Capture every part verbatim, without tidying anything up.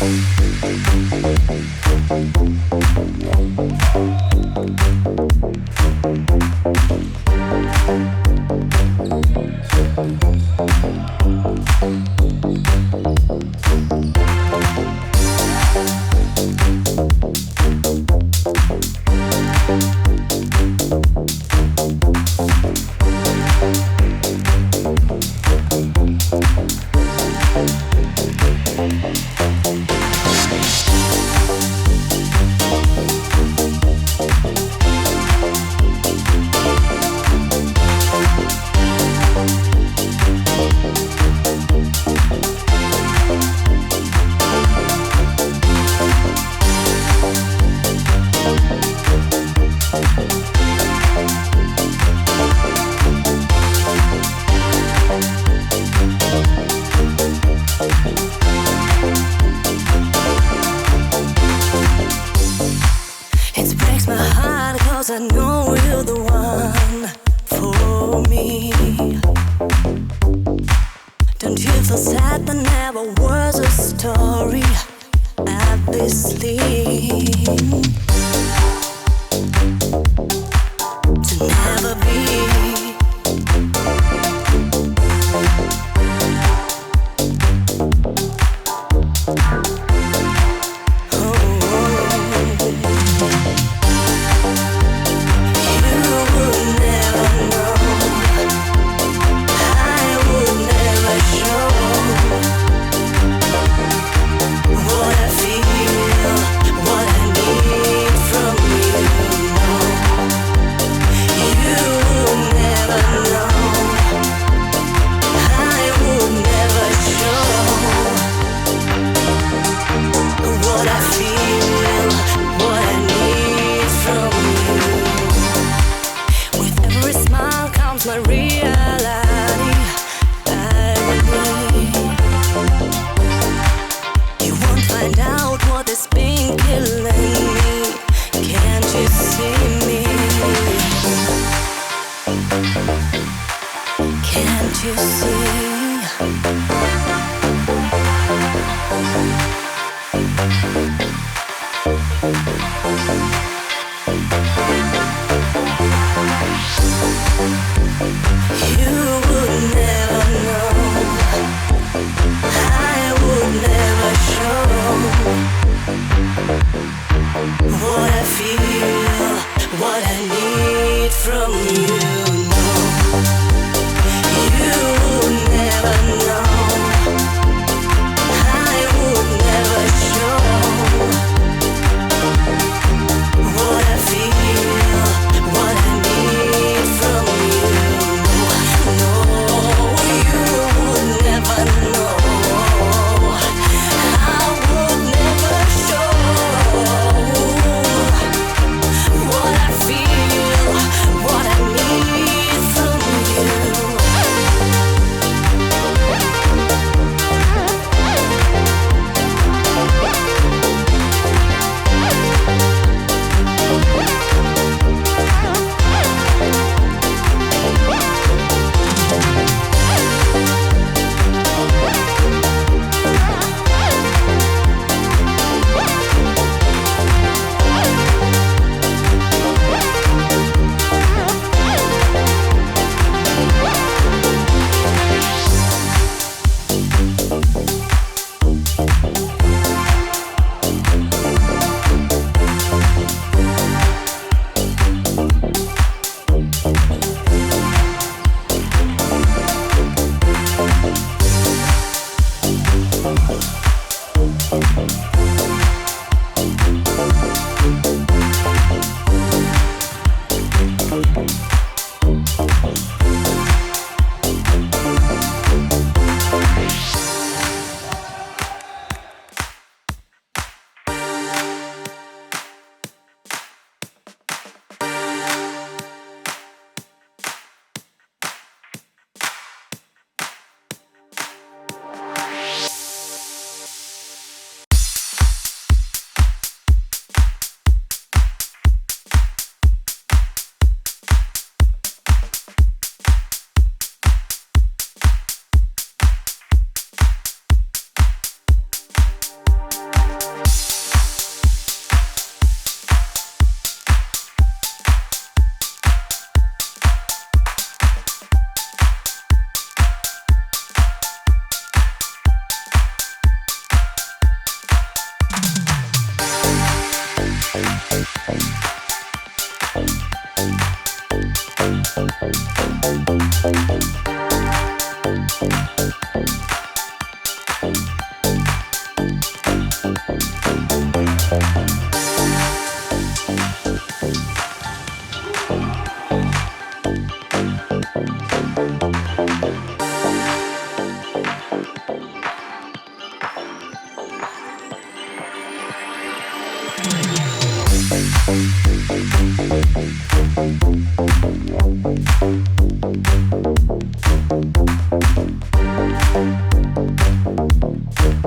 It breaks my heart 'cause I know you're the one for me. Don't you feel sad that never was a story at this slim to never be? It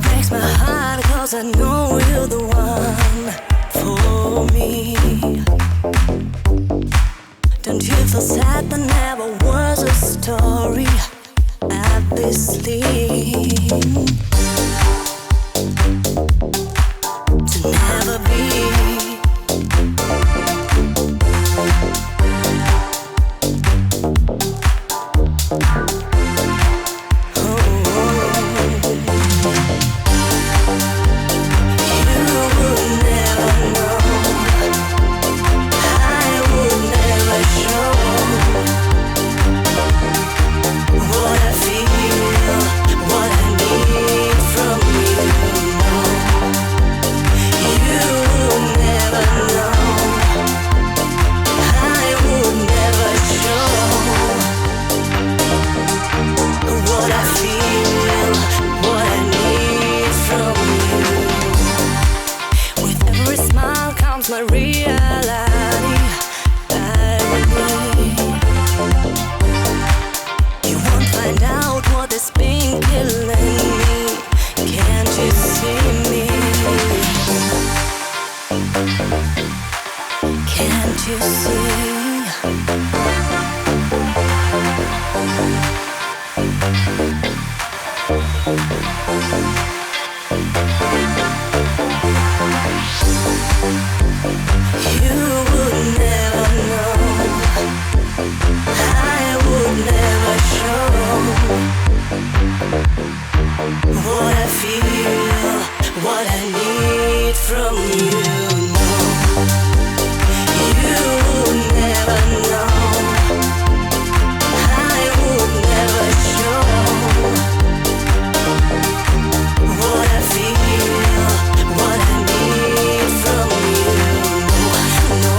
breaks my heart 'cause I know you're the one for me. Don't you feel sad that never was a story at this thing to never be? What I feel, what I need from you. With every smile comes my reality. I believe you won't find out what has been killing me. Can't you see me? Can't you see? You would never know. I would never show what I feel, what I need from you. No, you would never know. I would never show what I feel, what I need from you. No, no,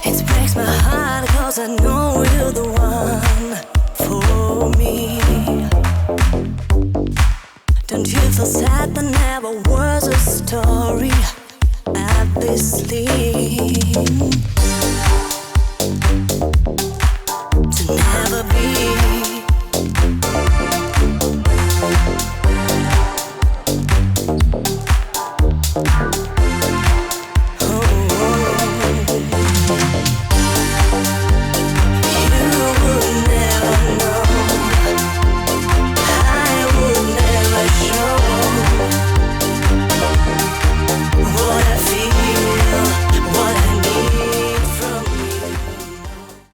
It breaks my heart 'cause I know you're the one for me. Don't you feel sad that never was a story at this lean? To never be